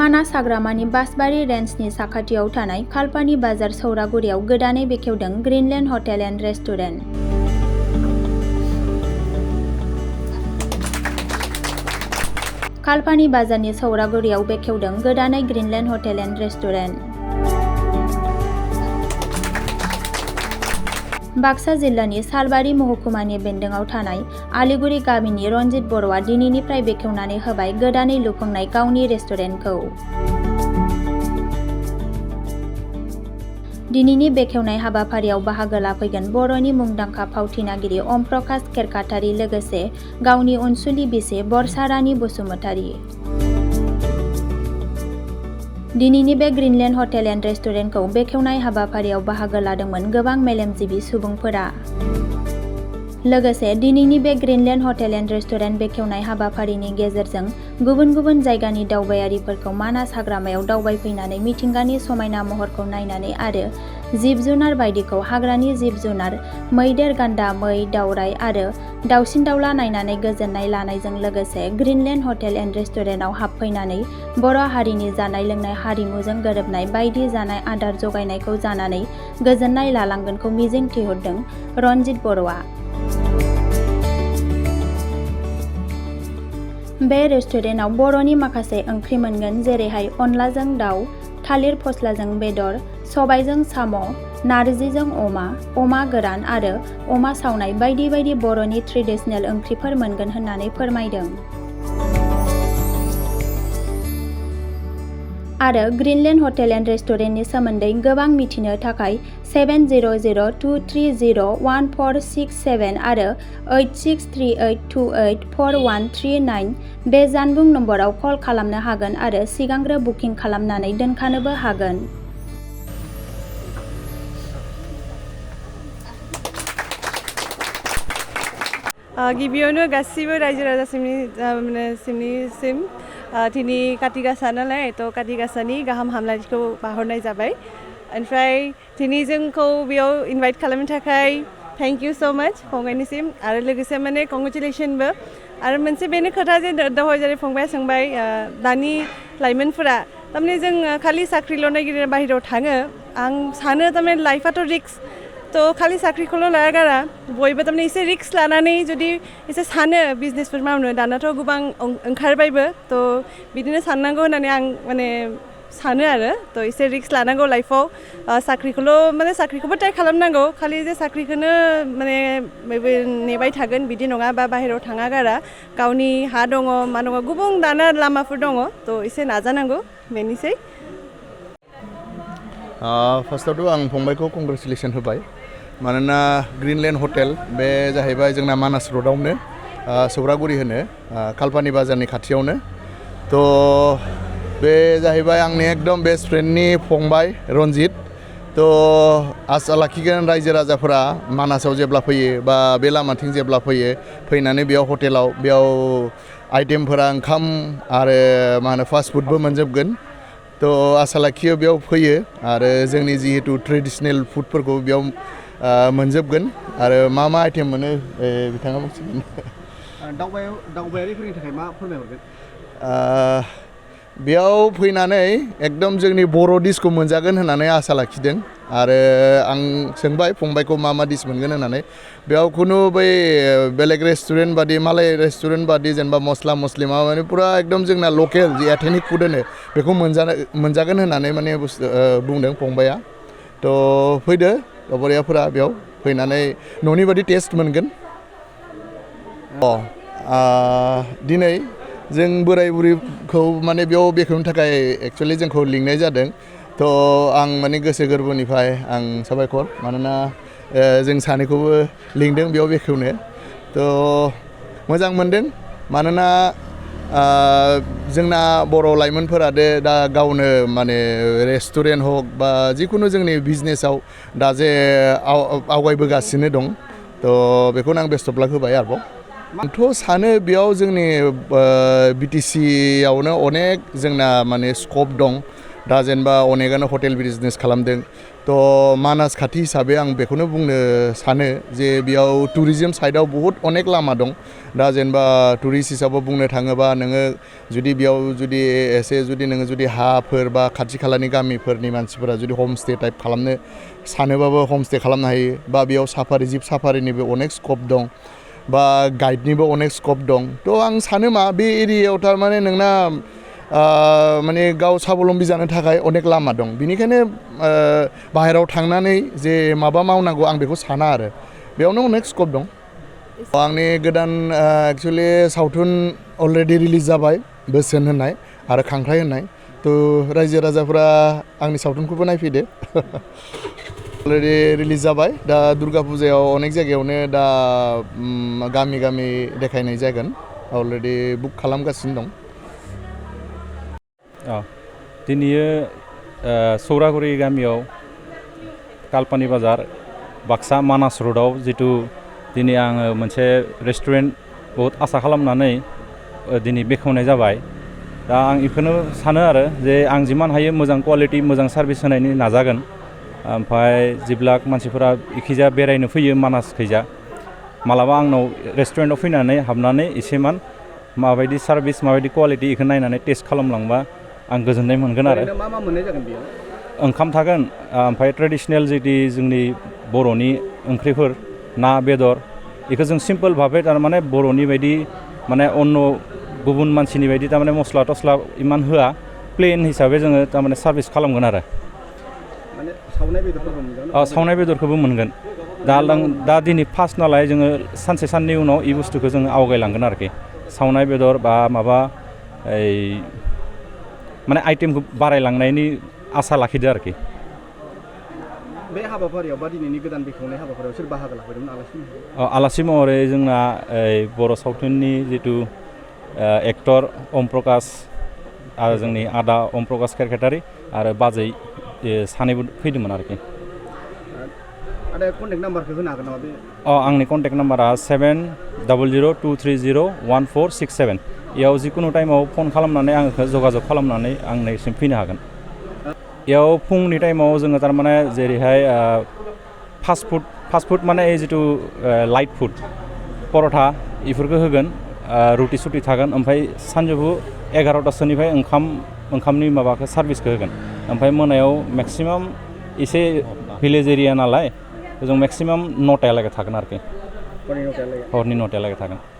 मानास हाग्रामानि बासबारि रेन्जनि साखाथियाव थानाय खालपानि बाजार सौरागुरियाव गोदानै बेखेवदों ग्रीनलैंड हटेल एन्ड रेस्टुरेन्ट। खालपानि बाजारनि सौरागुरियाव बेखेवदों गोदानै Greenland hotel and restaurant. Baksa जिल्लानि सालबारि महकुमानि बेन्दोङाव थानाय आलिगुरि गामिनि रनजित बर'आ दिनैनिफ्राय बेखेवनानै होबाय गोदानै लुफुंनाय गावनि रेस्टुरेन्टखौ। दिनैनि बेखेवनाय हाबाफारियाव बाहागो लाफैगोन बर'नि मुंदांखा फावथिनागिरि अम प्रकाश खेरखातारि लोगोसे गावनि अनसुलि बिसि बरसा रानि बसुमतारी। दिनैनि बे ग्रीनलैंड हटेल एन्ड रेस्टुरेन्टखौ बेखेवनाय हाबाफारियाव बाहागो लादोंमोन गोबां मेलेमजिबि सुबुंफोरा। लोगोसे दिनैनि बे ग्रीनलैंड हटेल एन्ड रेस्टुरेन्ट बेखेवनाय हाबाफारिनि गेजेरजों गुबुन गुबुन जायगानि दावबायारिफोरखौ मानास हाग्रामायाव दावबायफैनानै मिथिंगानि समायना महरखौ नायनानै आरो जिब-जुनार बायदिखौ हाग्रानि जिब-जुनार मैदेर, गान्दा, मै, दावराइ आरो दाउसिन-दाउला नायनानै गोजोननाय लानायजों लोगोसे ग्रीनलैंड हटेल एन्ड रेस्टुरेन्टआव हाबफैनानै बर' हारिनि जानाय-लोंनाय हारिमुजों गोरोबनाय बायदि जानाय आदार जगायनायखौ जानानै गोजोननाय लालांगोनखौ मिजिं थिहरदों रनजित बर'आ। बे रेस्टुरेन्टआव बर'नि माखासे ओंख्रि मोनगोन जेरैहाय अनलाजों दाउ, थालिर फस्लाजों बेदर, सबायजों साम', नारजिजों अमा गोरान आरो अमा सावनाय बायदि बायदि बर'नि ट्रेडिशनेल ओंख्रिफोर मोनगोन होननानै फोरमायदों। आरो ग्रीनलैंड हटेल एन्ड रेस्टुरेन्टनि सोमोन्दै गोबां मिथिनो थाखाय 7002301467 आरो 8638284139 बे जानबुं नम्बराव कल खालामनो हागोन आरो सिगांग्रो बुकिं खालामनानै दोनखानोबो हागोन। गिबियावनो गासिबो रायजो राजासिम दिनै काति गासा नालाय काति गासानि गाहाम हामलायथिखौ बाहरनाय जाबाय। ओमफ्राय दिनै जोंखौ बेयाव इनभाइट खालामनो थाखाय थेंक इउ स' माच फंबायनिसिम आरो लोगोसे माने कंग्रेचुलेसनबो। आरो मोनसे बेनो खोथा जे दहाय जेरै फंबाया सोंबाय दानि लाइमोनफोरा थारमाने जों खालि साख्रिल' नागिरना बाहेरायाव थाङो। आं सानो थारमाने लाइफआथ' रिक्स खालि साख्रिखौल' लाया गारा बयबो थारमाने एसे रिक्स लानानै जुदि एसे सानो बिजनेसफोर मावनो दानाथ' गोबां ओंखारबायबो बिदिनो साननांगौ होननानै आं माने सानो आरो एसे रिक्स लानांगौ लाइफआव साख्रिखौबो ट्राइ खालामनांगौ खालि जे साख्रिखौनो माने नेबाय थागोन बिदि नङा बा बाहेरायाव थाङा गारा गावनि हा दङ मा दङ गुबुन दाना लामाफोर दङ एसे नाजानांगौ बेनोसै। फार्स्टआवथ' आं फंबायखौ कंग्रेचुलेसन होबाय मानोना ग्रीनलैंड हटेल बे जाहैबाय जोंना मानास र'डआवनो सौरागुरि होनो खालपानि बाजारनि खाथियावनो बे जाहैबाय आंनि एकदम बेस्ट फ्रेन्डनि फंबाय रनजित आसा लाखिगोन रायजो राजाफोरा मानासाव जेब्ला फैयो बा बे लामाथिं जेब्ला फैनानै बेयाव हटेलाव बेयाव आइटेमफोरा ओंखाम आरो मा होनो फास्ट फुडबो मोनजोबगोन आसा लाखियो बेयाव फैयो आरो जोंनि जिहेतु ट्रेडिशनेल फुडफोरखौ बेयाव मोनजोबगोन आरो मा आइटेम मोनो बिथाङा बुंसिगोन। दावबायारिफोरनि थाखाय मा फोरमायहरगोन? बेयाव फैनानै एकदम जोंनि बर' डिसखौ मोनजागोन होननानै आसा लाखिदों आरो आं सोंबाय फंबायखौ मा डिस मोनगोन होननानै बेयाव खुनु बै बेलेग रेस्टुरेन्ट बादि मालाय रेस्टुरेन्ट बादि जेनेबा मस्ला मस्लि माने पुरा एकदम जोंना लकेल जि एथेनिक फुड होनो बेखौ मोनजागोन होननानै माने बुंदों फंबाया फैदो दावबायारिफोरा बेयाव फैनानै न'नि बादि टेस्ट मोनगोन। दिनै जों बोराय बुरैखौ माने बेयाव बेखेवनो थाखाय एक्सुवेलि जोंखौ लिंनाय जादों आं माने गोसो गोरबोनिफ्राय आं साबायखर मानोना जों सानैखौबो लिंदों बेयाव बेखेवनो मोजां मोनदों मानोना जोंना बर' लाइमोनफोरा दा गावनो माने रेस्टुरेन्ट हक बा जिखुनु जोंनि बिजनेसाव दा जे आवगायबोगासिनो दं बेखौनो आं बेस्ट अफ लाक होबाय आरोबाव। आंथ' सानो बेयाव जोंनि BTC आवनो अनेक जोंना माने स्कप दं दा जेनेबा अनेकआनो हटेल बिजनेस खालामदों तो मानास खाथि हिसाबै आं बेखौनो बुंनो सानो जे बेयाव टुरिजम साइडआव बहुत अनेक लामा दं दा जेनेबा टुरिस्ट हिसाबै बुंनो थाङोबा नोङो जुदि बेयाव जुदि एसे जुदि नोङो जुदि हाफोर बा खाथि खालानि गामिफोरनि मानसिफोरा जुदि हमस्टे टाइप खालामनो सानोबाबो हमस्टे खालामनो हायो बा बेयाव साफारि जिप साफारिनिबो अनेक स्कप दं बा गाइडनिबो अनेक स्कप दं तो आं सानो मा बे एरियायाव थारमाने नोंना माने गाव साबलम्बी जानो थाखाय अनेक लामा दं बिनिखायनो बाहेरायाव थांनानै जे माबा मावनांगौ आं बेखौ साना आरो बेयावनो अनेक स्कप दं आंनि गोदान एक्चुअलि सावथुन अलरेडि रिलिज जाबाय बोसोन होननाय आरो खांख्राइ होननाय तो रायजो राजाफोरा आंनि सावथुनखौबो नायफैदो अलरेडि रिलिज जाबाय दा दुर्गा फुजायाव अनेक जायगायावनो दा गामि गामि देखायनाय जागोन अलरेडि बुक खालामगासिनो दं दिनैयो सौरागुरि गामियाव कालपानि बाजार बाक्सा मानास रोडआव जितु दिनै आङो मोनसे रेस्टुरेन्ट बहुत आसा खालामनानै दिनै बेखेवनाय जाबाय दा आं बेखौनो सानो आरो जे आं जिमान हायो मोजां क्वालिटि मोजां सार्भिस होनायनि नाजागोन ओमफ्राय जेब्ला मानसिफोरा इखिजा बेरायनो फैयो मानासखैजा मालाबा आंनाव रेस्टुरेन्टआव फैनानै हाबनानै एसेमान माबायदि सार्भिस माबायदि क्वालिटि बेखौ नायनानै टेस्ट खालामलांबा आं गोजोननाय मोनगोन आरो मा मा मोननाय जागोन बेयाव ओंखाम थागोन ओमफ्राय ट्रेडिसनेल जुदि जोंनि बर'नि ओंख्रिफोर ना बेदर बेखौ जों सिम्पोल भाबै थारमाने बर'नि बायदि माने अन्न गुबुन मानसिनि बायदि थारमाने मस्ला टस्ला इमान होआ प्लेन हिसाबै जोङो थारमाने सार्भिस खालामगोन आरो माने सावनाय बेदरफोरखौ मोनगोन सावनाय बेदरखौबो मोनगोन दा दिनै फार्स्ट नालाय जोङो सानसे साननै उनाव ई बुस्थुखौ जोङो आवगायलांगोन आरोखि सावनाय बेदर बा माबा ओइ माने आइटेमखौ बारायलांनायनि आसा लाखिदो आरोखि बे हाबाफारियाव बा दिनैनि गोदान बेखेवनाय हाबाफारियाव सोर बाहागो लाफैदोंमोन आलासि महरै जोंना बर' सावथुननि जितु एक्टर अम प्रकाश आरो जोंनि आदा अम प्रकाश केरकेटारि आरो बाजै सानैबो फैदोंमोन आरोखि आदा कन्टेक्ट नाम्बारखौ होनो हागोन नामा बे आंनि कन्टेक्ट नाम्बारा 7002301467 इयाव जिकुनु टाइमाव फन खालामनानै आंखौ जगाजग खालामनानै आंनिसिम फैनो हागोन इयाव फुंनि टाइमाव जोङो थारमाने जेरैहाय फास्ट फुड माने जितु लाइट फुड परथा इफोरखौ होगोन रुटि सुटि थागोन ओमफ्राय सानजौफु 11टासोनिफ्राय ओंखामनि माबाखौ सार्भिसखौ होगोन ओमफ्राय मोनायाव मेक्सिमाम एसे भिलेज एरिया नालाय जों मेक्सिमाम 9टायालागै थागोन आरोखि हरनि 9टायालागै थागोन